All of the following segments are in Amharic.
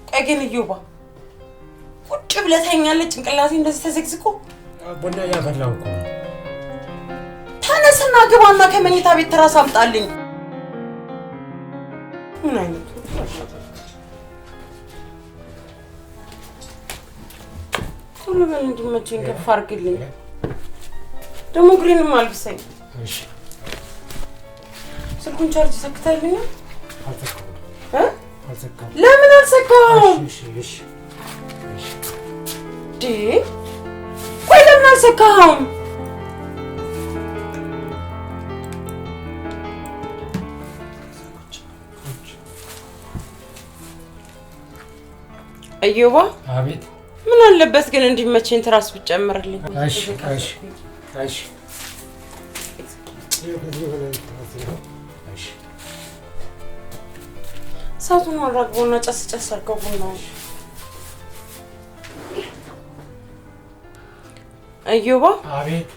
ቆይ ግን እዮባ ቁጭ ብለህ ተኛለህ? ጭንቅላቴ እንደዚህ ተዘግዝቆ ቡና እያፈላሁ እኮ ነው። ተነስና ግባና ከመኝታ ቤት ትራስ አምጣልኝ። ምን አይነቱ ቶሎ በል እንዲመቸኝ ከፍ አድርግልኝ። ደግሞ እግሬንም አልብሰኝ። እሺ። ስልኩን ቻርጅ ሰክተህልኛል? አልሰካሁም። እ? አልሰካሁም። ለምን አልሰካኸውም? እሺ እሺ እሺ። ዲ ቆይ ለምን አልሰካኸውም? እዮባ አቤት። ምን አለበት ግን እንዲመቸኝ ትራስ ብትጨምርልኝ። እሺ እሺ እሺ። እሺ። እሳቱን አራግቦና ጨስ ጨስ አድርገው ቡናውን። እዮባ አቤት።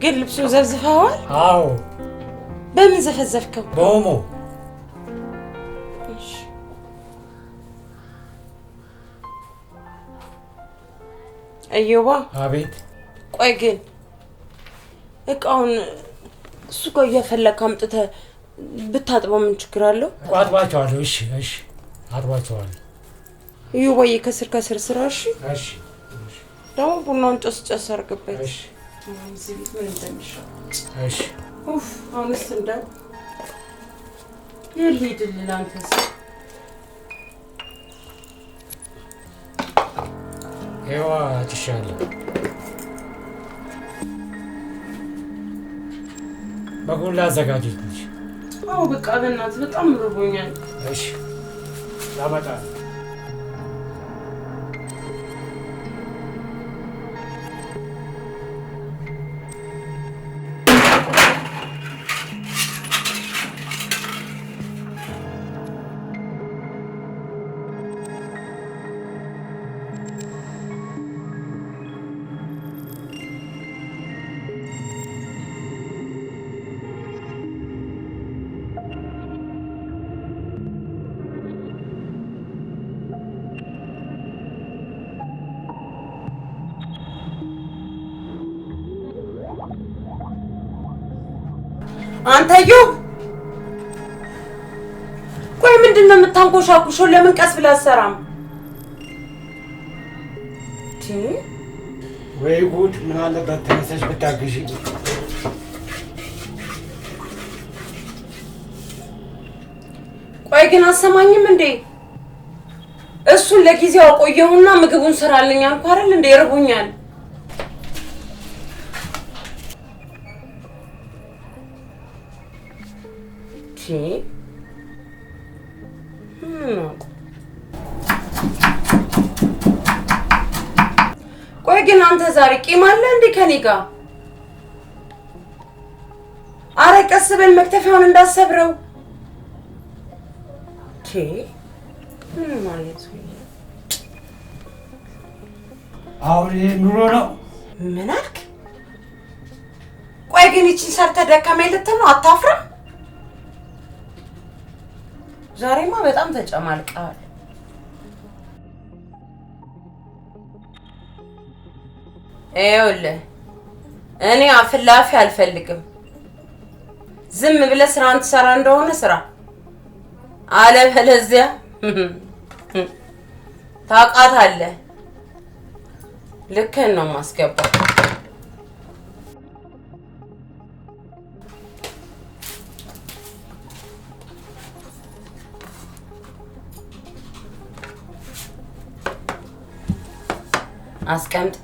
ግን ልብሱን ዘፍዝፈዋል? አዎ። በምን ዘፈዘፍከው? በኦሞ። እሺ። እዮባ አቤት። ቆይ ግን እቃውን እሱ ጋር እያፈለክ አምጥተህ ብታጥበው ምን ችግር አለው? አጥባቸዋለሁ። እሺ እሺ፣ አጥባቸዋለሁ። እዮባዬ ከስር ከስር ስራ። እሺ። እሺ ደግሞ ቡናውን ጨስ ጨስ አድርግበት። እሺ እዚህ ቤት ምን እንደሚሻል። እሺ። ኡፍ አሁንስ እንደው የት ልሂድልህ አንተስ? ይኸው አጭሻለሁ። ምግቡን ላዘጋጅልሽ። አዎ በቃ በእናትህ በጣም ርቦኛል። እሺ፣ ላመጣ ነው። አንተ እዮብ ቆይ ምንድን ነው የምታንኮሻኩሸው? ለምን ቀስ ብለህ አትሰራም? ወይ ጉድ! ምን አለበት ተነስተሽ ብታግዢ። ቆይ ግን አሰማኝም እንዴ? እሱን ለጊዜው አቆየሁና ምግቡን ስራልኝ አልኩህ አይደል እንዴ? እርቦኛል። ቆይ ግን አንተ ዛሬ ቂም አለ እንዴ ከኔ ጋር? አረ ቀስ በል መክተፊያውን እንዳሰብረው። ምን ማለት ነው? አሁን ይሄ ኑሮ ነው። ምን አልክ? ቆይ ግን ይቺን ሰርተህ ደከመኝ ልትል ነው? አታፍርም? ዛሬማ በጣም ተጨማልቀሃል። ይኸውልህ እኔ አፍላፊ አልፈልግም። ዝም ብለህ ስራን ትሰራ እንደሆነ ስራ፣ አለበለዚያ ታውቃታለህ። ልክህን ነው የማስገባው። አስቀምጥ።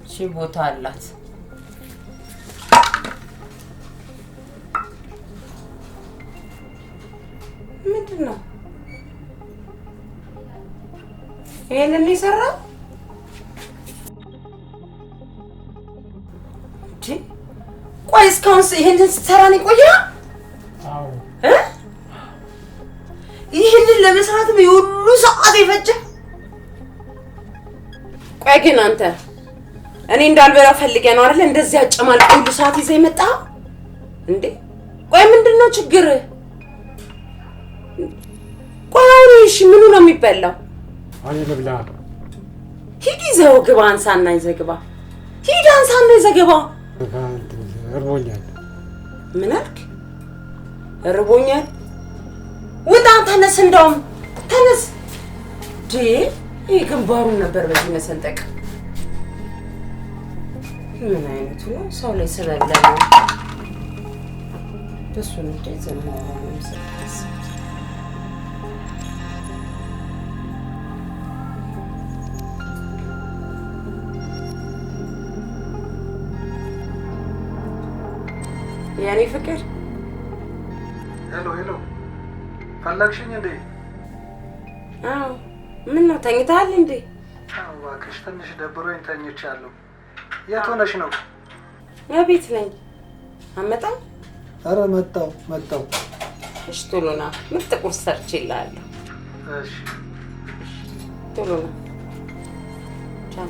እሺ ቦታ አላት። ምንድን ነው ይሄንን የሰራው? ቆይ እስካሁን ይሄንን ስትሰራ ነው የቆየኸው? አዎ። ይህንን ለመስራትም የሁሉ ሰዓት የፈጀ። ቆይ ግን አንተ እኔ እንዳልበላ ፈልገህ ነው አይደል? እንደዚህ አጨማልቀህ ሁሉ ሰዓት ይዘህ የመጣኸው እንዴ? ቆይ ምንድነው ችግር? ቆይ አሁን እሺ ምኑ ነው የሚበላው? እኔ ልብላ። ሂድ ይዘኸው ግባ፣ አንሳና ይዘህ ግባ። ሂድ አንሳና ይዘህ ግባ። እርቦኛል። ምን አልክ? እርቦኛል? ውጣ፣ ተነስ፣ እንደውም ተነስ። ይህ ግንባሩን ነበር በዚህ መሰንጠቅ። ምን አይነቱ ነው? ሰው ላይ ስበብ ለመሆን እሱን እንዴ ዝም የኔ ፍቅር። Hello hello፣ ፈለግሽኝ እንዴ? አዎ። ምን ነው ተኝተሃል እንዴ? አዎ እባክሽ፣ ትንሽ ደብሮኝ ተኝቻለሁ። የት ሆነሽ ነው? እቤት ነኝ። አመጣም? ኧረ መጣሁ መጣሁ። እሺ ቶሎ ና፣ ምርጥ ቁርስ ሰርቼልሃለሁ። እሺ ቶሎ ና። ቻው።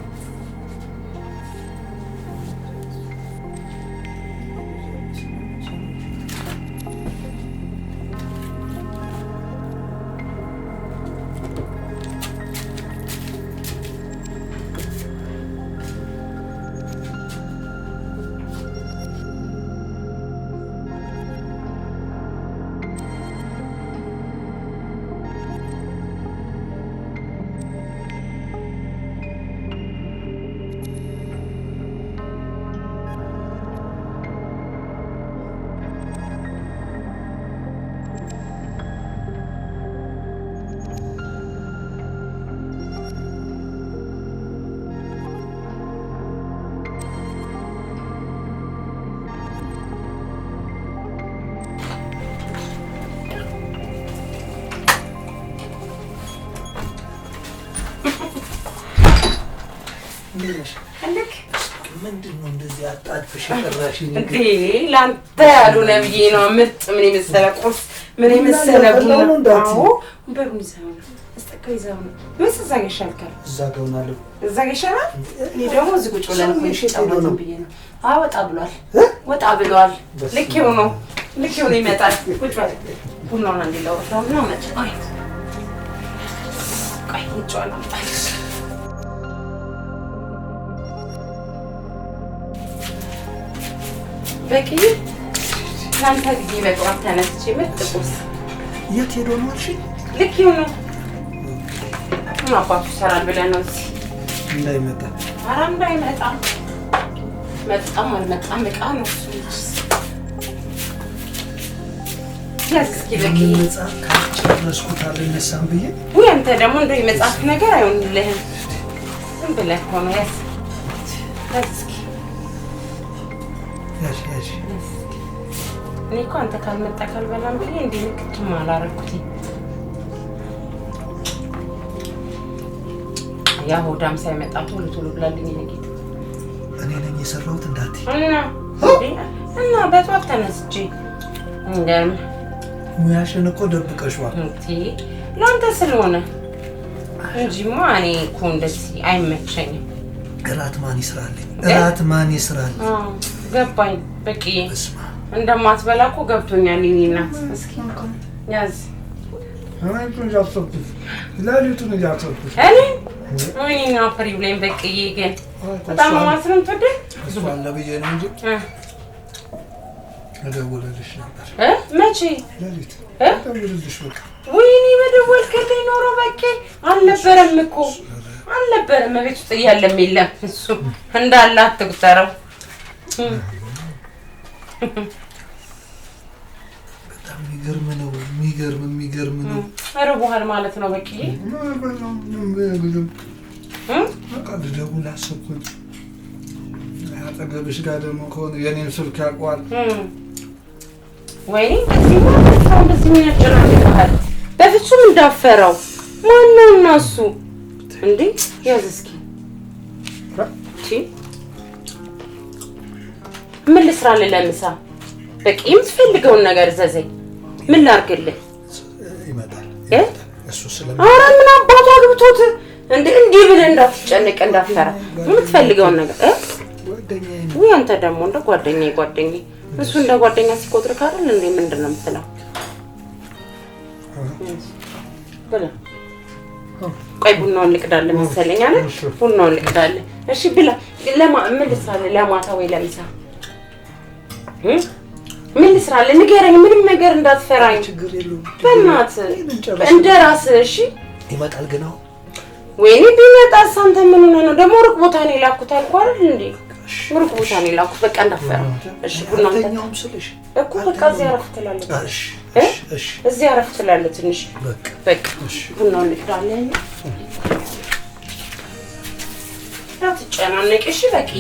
ምንድን ነው እንደዚህ አጣድፈሽ የጠራሽኝ? እንዴ ለአንተ ያልሆነ ብዬ ነው። ምርጥ ምን የመሰለ ቁርስ፣ ምን የመሰለ ቡና። አዎ ወንበሩን ይዘኸው ነው፣ አስጠጋው ይዘኸው ነው ወይስ እዛ ጋር ይሻልካል? እዛ ጋር ሆናለሁ። እዛ ጋር ይሻላል። እኔ ደግሞ እዚህ ቁጭ ብለን እኮ እየተጫወትን ብዬ ነው። አዎ ወጣ ብሏል፣ ወጣ ብሏል። ልኬው ነው፣ ልኬው ነው ይመጣል። ቁጭ በል፣ ቡናውን አንዴ ላወጣው ነው። መጭ ቆይ ቆይ ውጭ አላምጣልሽ። በቂ ለአንተ ብዬ በጠዋት ተነስቼ ምርጥ ቁርስ። የት ሄዶ ነው አልሽኝ? ልኬው ነው። ምን አባቱ ይሰራል ብለህ ነው እዚህ? እንዳይመጣ። ኧረ እንዳይመጣ። መጣም አልመጣም ዕቃ ነው እሱ። ያዝ እስኪ በቂ። መጽሐፍ ካልጨረስኩት አልነሳም ብዬ። ውይ አንተ ደግሞ እንደው የመጽሐፍ ነገር አይሆንልህም። ዝም ብለህ እኮ ነው። ያዝ ያዝ እስኪ። ያዥ ያዥ። እኔ እኮ አንተ ካልመጣ ካልበላም ብዬ እንዲህ ንክችም አላደረኩትም። ያ ሆዳም ሳይመጣ ቶሎ ቶሎ ብላልኝ የእኔ ጌታ። እኔ ነኝ የሰራሁት እንዳትዪ። እና እና በጠዋት ተነስቼ እንደም ሙያሽን እኮ ደብቀሽዋል። እንዴ ለአንተ ስለሆነ እንጂማ እኔ እኮ እንደዚህ አይመቸኝም። እራት ማን ይስራልኝ? እራት ማን ይስራልኝ? ገባኝ በቂ እንደማትበላ እኮ ገብቶኛል። የእኔ እናት እስኪ ያዝ። እያሰብኩት ሌሊቱን እያሰብኩት እኔ ወይኔ አፈሪ ብላኝ በቅዬ። ግን በጣም ማለት ነው የምትወደኝ እሱ አለ ብዬ ነው እንጂ እደውልልሽ ነበር። መቼ? ሌሊት እደውልልሽ በቃ። ወይኔ በደወልክልኝ ኖሮ በቄ አልነበረም እኮ አልነበረም። ቤት ውስጥ እያለም የለም እሱ እንዳለ አትቁጠረው። በጣም የሚገርም ነው። የሚገርም የሚገርም ነው። እርቦሃል ማለት ነው በቅዬ። በቃ ልደውል አሰብኩኝ። አጠገብሽ ጋር ደግሞ ከሆነ የኔን ስልክ ያውቀዋል። ወይኔ እንደዚህ ምን ያጨናንቅሃል? በፍጹም እንዳፈራው ማነው እና እሱ እንዴ? ያዝ እስኪ ምን ልስራልህ ለምሳ? በቂ የምትፈልገውን ነገር እዘዘኝ። ምን ላድርግልህ? ይመጣል እሱ ስለሚ ኧረ ምን አባቱ አግብቶት እንዴ! እንዲህ ብለህ እንዳትጨነቅ እንዳትፈራ፣ የምትፈልገውን ነገር ጓደኛዬ ነው። ውይ አንተ ደግሞ እንደ ጓደኛዬ ጓደኛዬ እሱ እንደ ጓደኛ ሲቆጥር ካረል እንዴ ምንድን ነው የምትለው? ብላ። ቆይ ቡናውን ልቅዳለህ መሰለኝ አይደል? ቡናውን ልቅዳለህ። እሺ ብላ። ምን ልስራልህ? ለማታ ወይ ለምሳ ምን ልስራልህ? ንገረኝ። ምንም ነገር እንዳትፈራኝ። ችግር የለውም። በእናትህ እንደ ራስህ እሺ። ይመጣል ግን አሁን ወይኔ ቢመጣስ አንተ ምን ሆነህ ነው ደግሞ? ሩቅ ቦታ ነው የላኩት አልኩህ አይደል እንዴ? ሩቅ ቦታ ነው የላኩት። በቃ እንዳትፈራ እሺ። ቡናውን ጠጣ አልተኛውም ስልሽ እኮ በቃ እዚህ አረፍ ትላለህ። እሺ እሺ እዚህ አረፍ ትላለህ ትንሽ። በቃ በቃ ቡናውን ልቅዳለህ። እንዳትጨናነቅ እሺ። በቂ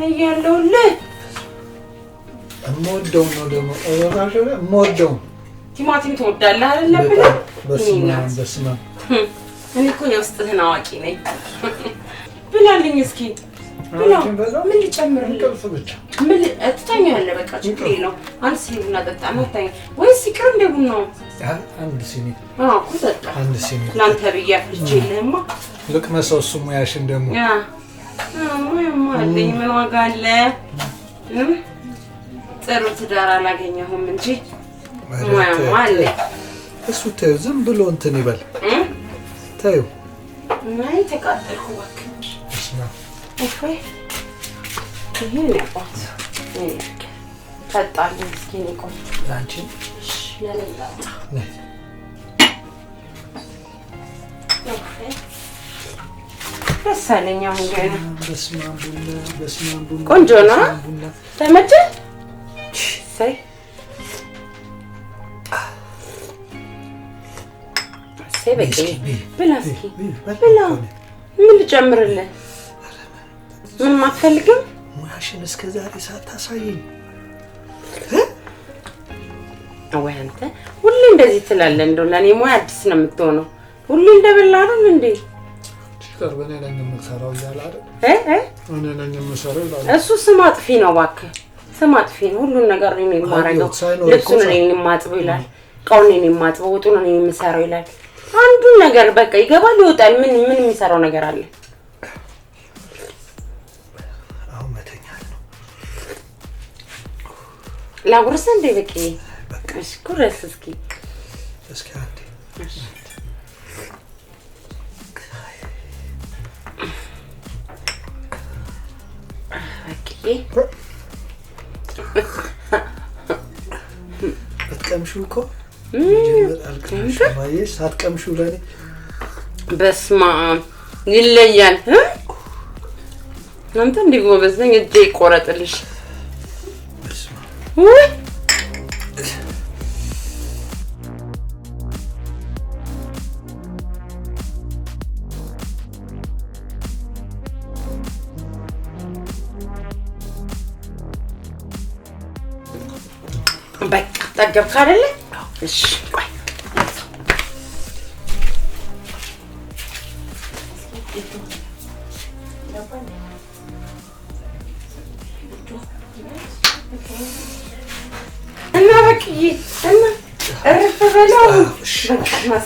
እያለሁልህ የምወደውን ነው ደግሞ የምወደውን ቲማቲም ትወዳለህ አይደለ? ብለህ በስመ አብ በስመ አብ። እኔ እኮ የውስጥህን አዋቂ ነኝ። ብላልኝ እስኪ ብላ። ምን ልጨምርልህ? እንቅልፍ ብቻ ምን ትተኛለህ? በቃ ችግር የለውም። አንድ ሲኒ ቡና ጠጣ ነው ተኛ። ወይስ ይቅር እንደ ቡናው? አንድ ሲኒ። አዎ እኮ ጠጣ። አንድ ሲኒ ለአንተ ብዬ አፍልቼ የለህማ። ልቅመሰው እሱ ሙያሽን ደግሞ ሙያማ አለኝ። ምን ዋጋ አለ? ጥሩ ትዳር አላገኘሁም እንጂ ሙያማ አለኝ። እሱ ተይው፣ ዝም ብሎ እንትን ይበል ተይው። አይ ተቃጠልኩ እባክህ። እፎይ ይሄ ነው አባት። ጠጣልኝ እስኪ እኔ ቆንጆ። ለአንቺ እሺ ለእኔ ላውጣ። ደስ አለኝ አሁን ገና። በስመ አብ ቡና፣ በስመ አብ ቡና። ቆንጆ ነው። ተመቸህ? እሰይ እሰይ። በቃ ብላ እስኪ ብላ። ምን ልጨምርልህ? ምንም አትፈልግም? ሙያሽን እስከ ዛሬ ሳታሳይኝ ወይ አንተ ሁሌ እንደዚህ ትላለህ። እንደው ለእኔ ሙያ አዲስ ነው የምትሆነው። ሁሌ እንደበላ አይደል እንዴ? ቅርብ እኔ ነኝ የምሰራው እያለ አይደል? እኔ ነኝ የምሰራው ይላል። እሱ ስም አጥፊ ነው እባክህ፣ ስም አጥፊ ነው። ሁሉን ነገር እኔ ነኝ የማደርገው። ልብሱን እኔ ነኝ የማጥበው ይላል። እቃውን እኔ ነኝ የማጥበው፣ ወጡን እኔ ነኝ የምሰራው ይላል። አንዱን ነገር በቃ ይገባል ይወጣል። ምን ምን የሚሰራው ነገር አለ? አሁን መተኛት ነው። ላጉርስህ እንዴ? በቂ እሺ፣ ጉረስ እስኪ እስኪ አንዴ። ብትቀምሺው እኮ ሳትቀምሺው ለእኔ በስመ አብ ይለያል። አንተ እንዲህ ጎበዝ ነኝ። እጄ ይቆረጥልሽ። ውይ በቃ ጠገብክ አይደለ? እሺ ቆይ እና በቅዬ እና እረፍ በለው። በቃ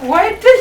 ወይ ድል